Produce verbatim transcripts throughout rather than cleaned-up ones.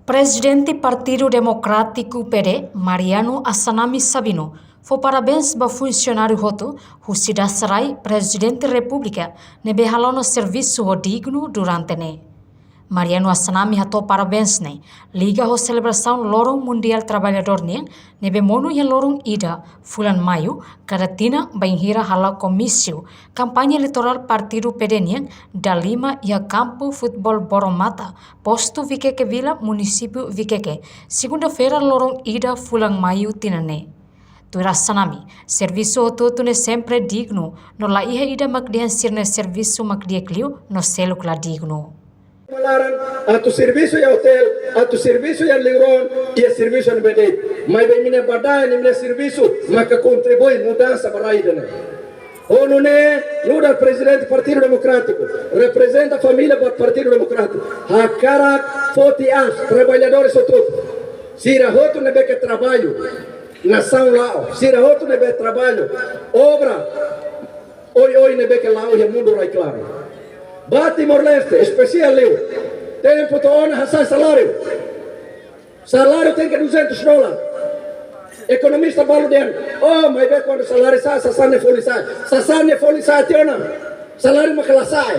Prezidente Partidu Demokrátiku, P D, Mariano Assanami Sabino, fó parabéns ba funsionáriu hotu, husi dasarai Prezidente Repúblika, ne'ebé hala'o ona servisu ho dignu durante ne'e. Mariano Assanami hato'o parabéns ne'e liga ho selebrasaun Loron Mundiál Traballadór nian, ne'ebé monu iha loron ida, fulan Maiu, kada tinan, bainhira hala'o komísiu kampaña eleitorál Partidu P D nian, dala lima iha kampu futeból Boromata, postu Viqueque Vila, munisípiu Viqueque, segunda-feira, loron ida, fulan Maiu tinan ne'e. Tuir Assanami, servisu hotu-hotu ne'e sempre dignu, no la iha ida mak dehan sira-nia servisu mak di'ak liu, no seluk la dignu. Malaran, atu servisu iha otél, atu servisu iha liuron, iha servisu iha ne'ebé de'it. Maibé imi-nia badaen, imi-nia servisu maka kontribui mudansa ba rai ida-ne'e. Ho nune'e, nu'udar Prezidente Partidu Demokrátiku, reprezenta família ba Partidu Demokrátiku, hakarak foti aas traballadores hotu-hotu. Sira hotu ne'ebé ke traballu, nasaun la'o, sira hotu ne'ebé traballu, obra oioin ne'ebé ke la'o iha mundu rai-klaran. Ba Timor-Leste, espesiál liu, tempu to'o ona hasa'e saláriu. Saláriu tenke duzentos dólar. Ekonomista balu dehan, oh, maibé kuandu saláriu sa'e, sasán ne'e folin sa'e. Sasán ne'e folin sa'e tiha ona, saláriu maka la sa'e.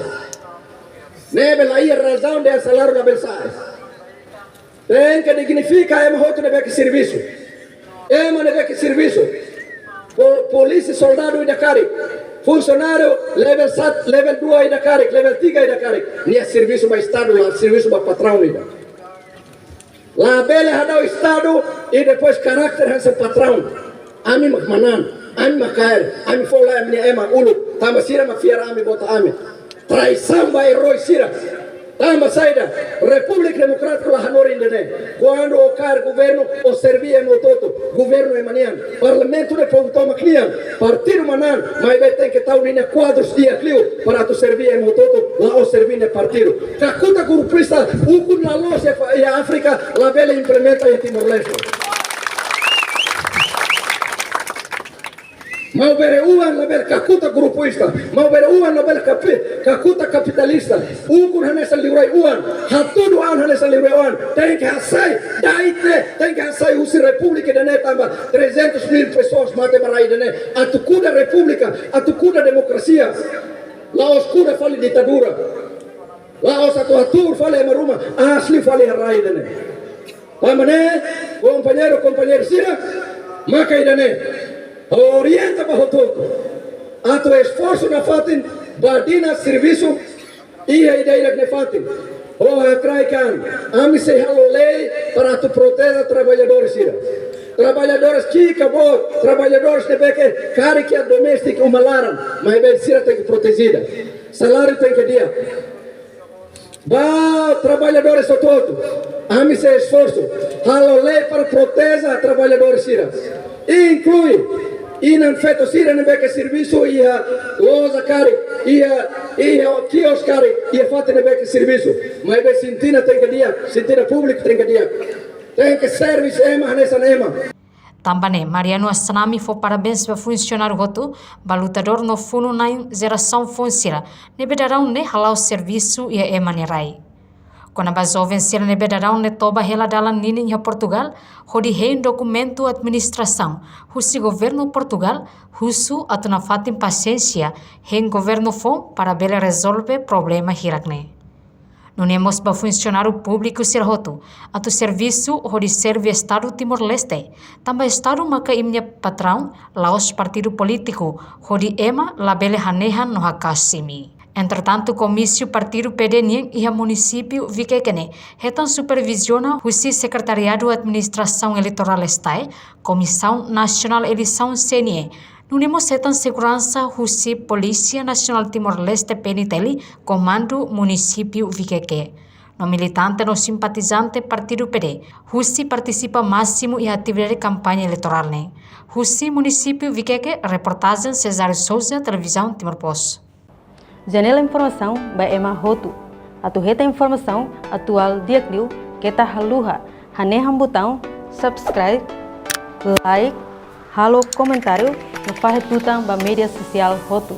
Ne'ebé la iha razaun dehan saláriu labele sa'e. Tenke dignifika ema hotu ne'ebé ke servisu. Ema ne'ebé ke servisu. Po-, polísia, soldadu ida karik. Funsionáriu level satu, level dua ida karik, level tiga ida karik. Nia servisu ba Estadu, la servisu ba patraun ida. Labele hadau Estadu i depois karakter hanesan patraun. Ami mak manán, ami mak kaer, ami fó lai ami-nia ema uluk, tanba sira mak fiar ami, vota ami. Traisaun ba eroi sira. Tanba saida, Repúblika Demokrátika la hanorin ida-ne'e. Kuandu ó kaer governu, ó serve ema hotu-hotu, governu ema nian. Parlamentu ne'e povu tomak nian. Partidu manán, maibé tenke tau ninia kuadrus di'ak liu para atu serve ema hotu-hotu, la'ós serve nia partidu. Kakutak grupista, ukun la loos iha Áfrika, labele implementa iha Timor-Leste. Maubere-oan labele kakutak grupista, maubere-oan labele kapi-, kakutak kapitalista. Ukun hanesan liurai oan, hatudu an hanesan liurai oan. Tenke hasai, daite, tenke hasai husi repúblika ida-ne'e tanba trezentos mil pessoas mate ba rai ida-ne'e. Atu kuda repúblika, atu kuda demokrasia. La'ós kuda fali ditadura. La'ós atu hatuur fali ema ruma, aas liu fali iha rai ida-ne'e. Tanba ne'e, kompañeiru, kompañeira sira, maka ida-ne'e. Orienta ba hotu-hotu. Atu esforsu nafatin, ba dina servisu, iha ida-idak nia fatin. Ó hakraik an, ami sei halo lei para atu proteje traballadores sira. Traballadores ki'ik ka boot, traballadores ne'ebé ke karik iha doméstiku uma laran, maibé sira tenke protejida. Saláriu tenke di'ak. Ba traballadores hotu-hotu, ami sei esforsu halo lei para proteje traballadores sira. Inklui inan-feton sira ne'ebé ke servisu iha loja karik, iha, iha kios karik, iha fatin ne'ebé ke servisu. Maibé sintina tenke di'ak, sintina públiku tenke di'ak. Tenke serve ema hanesan ema. Tanba ne'e, Mariano Assanami fó parabéns ba funsionáriu hotu, ba lutadór no funu-na'in jerasaun foun sira, ne'ebé daudaun ne'e hala'o servisu iha ema nia rai. Kona-ba joven sira ne'ebé daudaun ne'e toba hela dalan ninin iha Portugál, hodi hein dokumentu administrasaun husi governu Portugál, husu atu nafatin pasiénsia, hein governu foun para bele rezolve problema hirak ne'e. Nune'e mós ba funsionáriu públiku sira hotu, atu servisu hodi serve Estadu Timor-Leste, tanba Estadu maka imi-nia patraun, la'ós partidu polítiku, hodi ema labele hanehan no haka'as imi. Entretantu, komísiu partidu P D nian iha munisípiu Viqueque ne'e hetan superviziona husi Sekretariadu Administrasaun Eleitorál STAE, Komisaun Nasionál Eleisaun, C N E, nune'e mós hetan seguransa husi Polísia Nasionál Timor-Leste, P N T L, Komandu Munisípiu Viqueque. No militante no simpatizante partidu P D, husi partisipa másimu iha atividade kampaña eleitorál ne'e. Husi munisípiu Viqueque, reportajen Cesário Sousa, Televizaun Timor Post. Janela informasaun ba ema hotu. Atu hetan informasaun atuál di'ak liu, keta haluha hanehan butaun subscribe, like, halo komentáriu, no fahe tutan ba média sosiál hotu.